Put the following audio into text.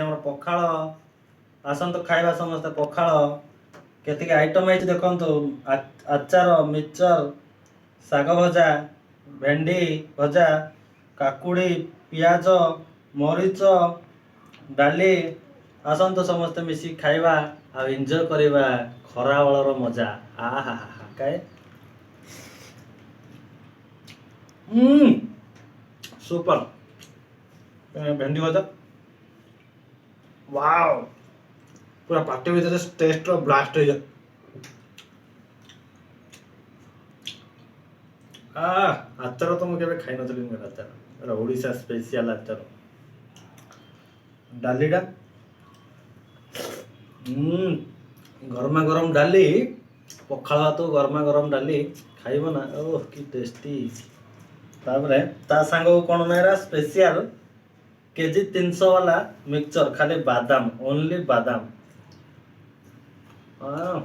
ଆମର ପଖାଳ। ଆସନ୍ତୁ ଖାଇବା ସମସ୍ତେ ପଖାଳ। କେତିକି ଆଇଟମ୍ ହେଇଛି ଦେଖନ୍ତୁ, ଆଚାର, ମିକ୍ସଚର, ଶାଗ ଭଜା, ଭେଣ୍ଡି ଭଜା, କାକୁଡ଼ି, ପିଆଜ, ମରିଚ, ଡାଲି। ଆସନ୍ତୁ ସମସ୍ତେ ମିଶିକି ଖାଇବା ଆଉ ଏନ୍ଜୟ କରିବା ଖରାବେଳର ମଜା। ଆହା ହା କାଏ ସୁପର। ଭେଣ୍ଡି ଭଜା, ୱାଓ, ପୁରା ପାଟି ଭିତରେ ଟେଷ୍ଟର ବ୍ଲାଷ୍ଟ ହେଇଯାଏ। ଆ ଆଚାର ତ ମୁଁ କେବେ ଖାଇନଥିଲି। ମୁଁ ଆଚାର ଏଟା ଓଡ଼ିଶା ସ୍ପେସିଆଲ ଆଚାର। ଡାଲିଟା, ଗରମା ଗରମ ଡାଲି, ପଖାଳ ଭାତ, ଗରମା ଗରମ ଡାଲି ଖାଇବ ନା, ଓହ କି ଟେଷ୍ଟି। ତାପରେ ତା ସାଙ୍ଗକୁ କ'ଣ ନା ଏରା ସ୍ପେସିଆଲ କେଜି 300 ବାଲା ମିକ୍ସଚର, ଖାଲି ବାଦାମ, ଓନ୍ଲି ବାଦାମ। ହଁ।